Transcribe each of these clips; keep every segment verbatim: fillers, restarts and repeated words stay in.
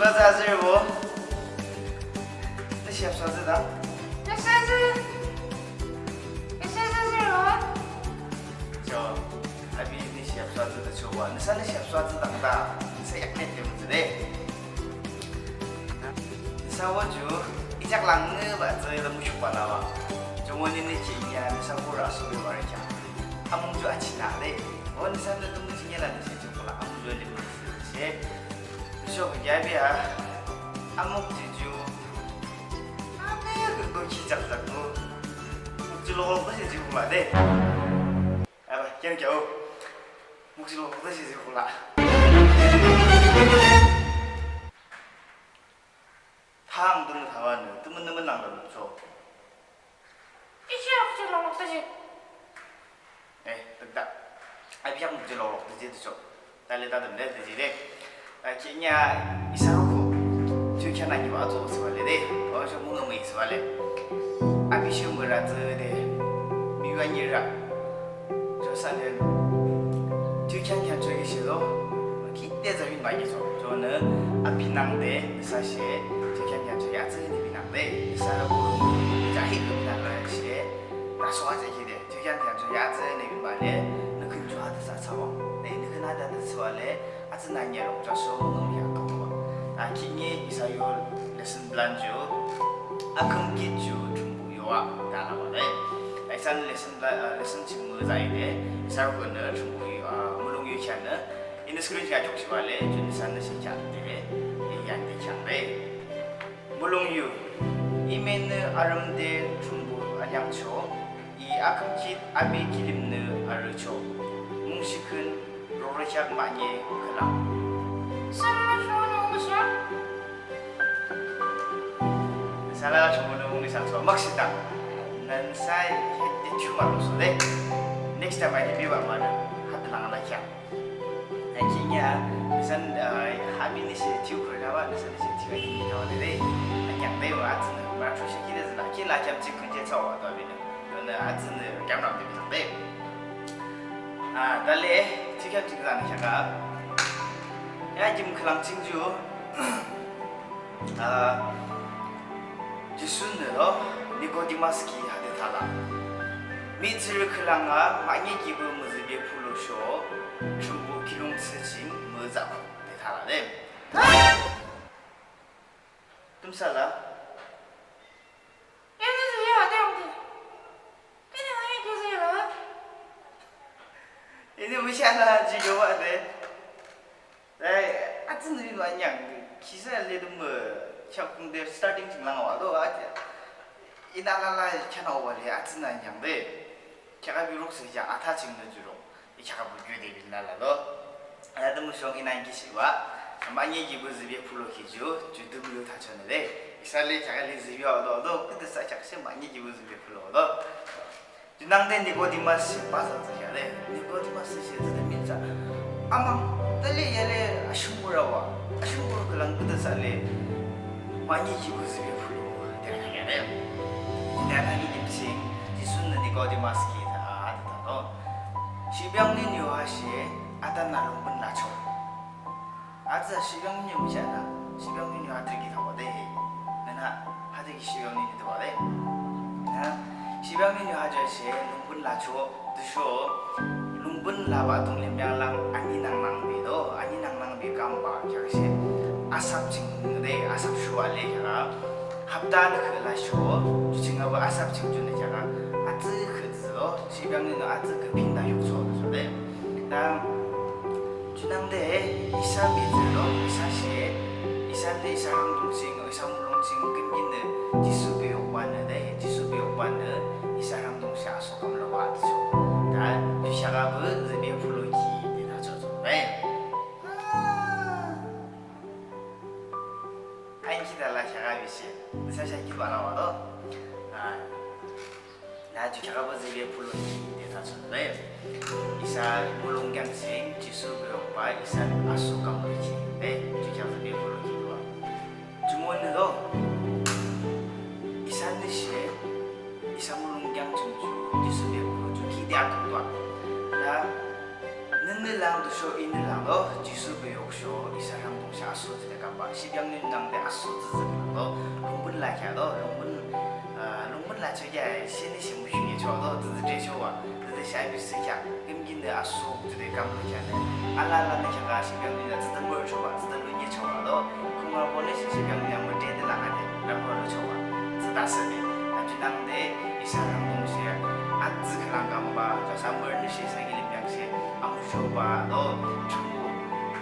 Baza zero. Nüsa yapsu atsü dang. Nüsa zü. Nüsa zü zero. Cho. Api nüsa yapsu atsü de cho wa. Nüsa nüsa yapsu atsü dang da. Nüsa yakne tem tsü de. Nüsa wo ju. Ijak lang nü ba tsü de mu chukpa la wa. Cho mo ni nü chi ya nüsa ko ra so be wa re cha. Amung ju achi na de. Wo nüsa nü tum chi ya la nüsa chukpa la. Amung ju le mu se. Nüsa ko ya be a. Amuk ju ju. Ane ko ko chi jak jak ko. Muk ju lo lo ko se ju ma de. Aba, kyan kya o. Muk ju lo lo ko se ju la. Thang tum thawan, tum nü menang lo cho. Ishi akchi lolok tüji. Eh, tütü. Api akchi lolok tüji tücho. Tale tadem le tüji le. Aki nya isa roko. Tükyan aki wa ato siwa le de. Wa sha mung amai siwa le. Api shi mura tü de. Miwa nyira. Cho sa le. Tükyan kyan cho ishi lo. Ki de za yun ba ki cho. Cho ne api nang de. Sa she. Tükyan kyan cho ya tü ni bi nang de. Sa roko. Ja hi ko na la she. Na so wa ja ki de. Tükyan kyan cho ya tü ne bin ba le, nü khün cho ha tü sa sa wa. Ne nü khün ha tü sa wa le, a tü na nya rong cho so mung ya ko wa. A ki ni isa yo lesson plan cho. A khüm ki cho Thrünpuh yo wa ta la wa le. A isa lesson plan, a, lesson ching mü za i le, isa ko ne Thrünpuh yo, a, mulong yo kyan ne. Ini screen ya chok shi wa le, cho ni san ne shi kyan de le. I yan de kyan le. Mulong yu, i menü arümde Thrünpuh anyangcho, i akümkit api kilimnü arücho. Mungshi khün rorechak manye khülang. Salala shonü mungsa. Salala shonü mungsa so maksita. Nan sai hette chuma so de. Next time I give you one. Hat lang la kya. Aki nya, misan, ah, hami ni she tiu kure na wa, misan ni she tiu ni na wa le de. Anyang de wa, atsü na, ma chu she ki de na, ki la kyam chi kun je cha wa do bi na. Na atsü na kyam ram de bi de. Ah, da le, chi kyam chi za na sha ka. Ya jim khülang ching ju. Ah, Jisunü lo Nikodimas ki hade thala. Mihtsürü khülang a manye kibu müzübe phulo sho, Thrünpuh kilung tsü ching müzako de thala de. Tümsala. Eni zü ya de ong de. Kene na ye kyo zü ya la. Eni müshala ji yo wa de. Ai, atsü nü wa nyang, kisa le de mü, chak kung de starting ching lang wa do, a, ina la la, chana wa le, atsü nü nyang de. Chaka bi ruk se ja, ata ching nü ju ruk. I chaka bu ju de bin la la do. Ala de mü shong ina ki shi wa. Manye kibu zübe phulo ki ju, ju de mü ta chon de. Isa le chaka le zübe wa do, do, kede sa chaka se manye kibu zübe phulo do. Junangde Nikodimas shi pasa tsü yale, Nikodimas shi tsü de minsa. Amang, tale yale ashungkura wa, ashungkura khülang kuda sale, manye kibu zübe phulo, de yale. Ina nani dimsing, Jisunü Nikodimas ki ta, a, ta, ta, to. Shipyang ni nyu ha shi, ata na lungpun la cho. Atsü shipyang ni nyu mücha na, shipyang ni nyu hatri ki thawa de. Nana, hatri ki shipyang ni nyu thawa de. Na, shipyang ni nyu haja she, lungpun la cho, tüsho, lungpun la ba tung lim yang lang, ani nang nang bi do, ani nang nang bi kam ba, kya she, asap ching de, asap shuwa le kya, hapta na khe la sho, ju ching aba asap ching ju ne kya, atsü khe zi do, shipyang ni nyu atsü khe pin da yuk cho, so de. Na, Junangde, isa mihtsürü lo, isa she, isa de isa hangdung sing, isa mulong sing, kümkinü, Jisu beyok banü de, Jisu beyok banü, isa hangdung she aso kamlo wa so. Ta, ju shaka bu, zübe phulo ki, de ta cho cho, de. Ain ki ta la shaka bi she, isa shaki ba la wa do. Ah. Na ju kya kabo zübe phulo ki de ta chon le. Isa mulong kyang sing, Jisu beyok ba, isa aso kamlo ki de, ju kya zübe phulo ki wa. Jumonü do. Isa ni she, isa mulong kyang ching ju, Jisu beyok phulo ju ki de ato wa. Na, nini lang tüsho ini lang do, Jisu beyok sho, isa hangdung sha aso zübe kamba, shi Shibeangnunnü nangde aso tsütsü kheak to, lungpung lakheah to, lungpung, ah, lungpung lachoki a shenü shemüshuh nyechoh to, tsütsü trechohbah, tsütsü she api thsükheak, kümkinü aso tsüde kamlukheanü, alalanü kheaküa shibeangnunnü tsütsü müchohbah, tsütsü lunyechohbah to, khungarübonü she shibeangnunnü mütrede lakheade, rangkolo chohbah, tsüta thsüde, ajunangde, isa rangdung she, atsü khülang kambah, ju isa mürünü she isa kilim yangshe, amüchohbah to, Thrünpuh,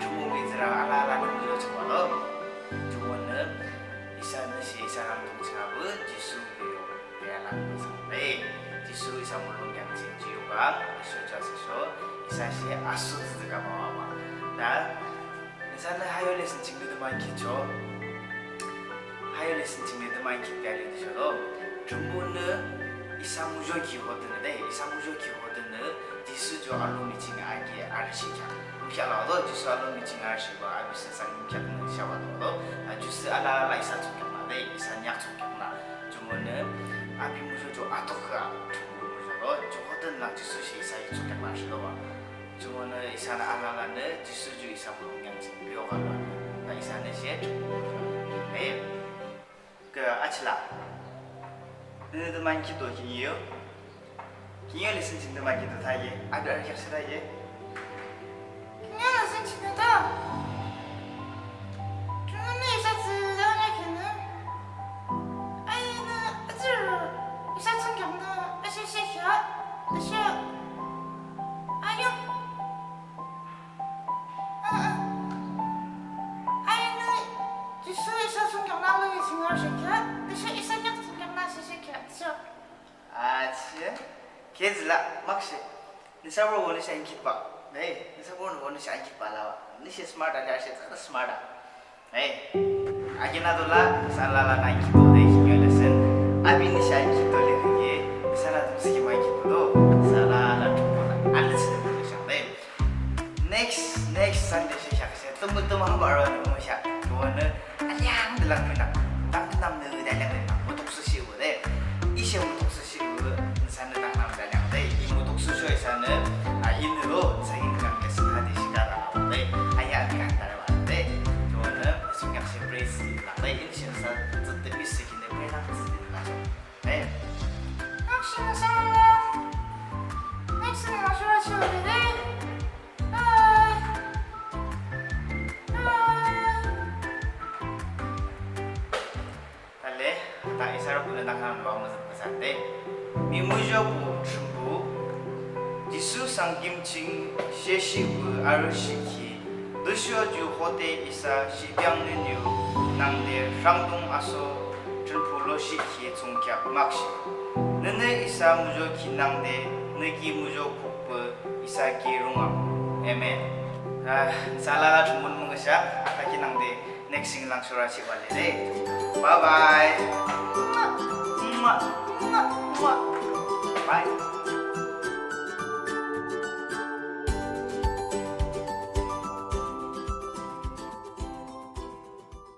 Thrünpuh mihtsürü alalanü müchohbah to. Jumonü isanü she isa rangdung ching abuh Jisu miro bea lang müsang de. Jisu isa mulong yangching jiyukang, iso ju asüsho, isa she aso tsütsü kamabah. Tha, isanü ha yo lesson chingnü tümü ankitchoh. Ha yo lesson chingnü tümü ankit bea le tüsho to. Thrünpuhnü isa muzhokhi hodenü de, isa muzhokhi hodenü Jisu ju alomi ching aki arüshihkheak. Rukheah la to, Jisu alomi ching arüshihbah, api thsü thsangyimkheaknü shebah to to. A, Jisu alala isa thsungkheak la de, isa neak thsungkheak la. Jumonü, api muzho ju ato kheak, Thrünpuh muzho to, ju hodenü lang Jisu she isa yu thsungkheak la shidobah. Jumonü isanü alalanü Jisu ju isa mulong yangching biyoka la. Tha isanü she Thrünpuh muzho. Amen. Ke achila. Nünü tümü ankitdo kinyo. Kinyo lesson ching tümü ankitdo thade. Api arü kheak she thade. Kinyo lesson ching thade. Thrünpuhnü isa tsütsü lakheanü. Ainü atsührü isa thsungkheaknü asheshe kheak. Tüshe. Ayo. Ainü Jisu isa thsungkheaknü alomi ching arüshihkheak, tüshe isa kheak thsungkheaknü asheshe kheak, tüsho. Acha, kheak la, makshe. Nüsa borü nüshe ankitbah. Hey, nüsa borü nüshe ankitbah la. Nüshe smart a, nüshe tsütsü smart a. Hey, akinü dola, nüsa alala ankitdo de, kinyo lesson. Api nüshe ankitdo le künye, nüsa la tümü thsüki mükheahdo, nüsa alala Thrünpuh la alala thsüde mükheahshang de. Next, next Sunday she kheak she, tümü tümü haba arü mükheahshang. Jumonü, aliang de lang münang. Dangdang nü de aliang de lang. Mutuksü she wüde. Ishe mutuksü she wü, nüsanü dangdang de aliang de. I mutuksü sho isanü, a, inü lo, nüsa inü kang ke sünha de shikara wüde. Aya mi kang tare wüde. Jumonü, sünyak she praise lang de. Inü she nüsa tsütsü miss kinü praise lang tsütsü de la. Amen. Next Sunday, next Sunday, Lashora Sunday. Bye. Bye. Tale, ta isa rokünü nanghan wa müzüp müsande. Mimuzho pu Thrünpuh, Jisu sangkim ching sheshihpü arüshihkhi, tüsho ju hode isa shibeangnünü nangde rhangdung aso Thrünpuh loshihkhi thsungkheak makshe. Nünü isa muzhokhi nangde nü ki muzhokukpü isa ki rungang. Amen. Ah, nüsa alala Thrünpuhnü mungsa, ata ki nangde next sing lang shorashihbah le de. Bye bye.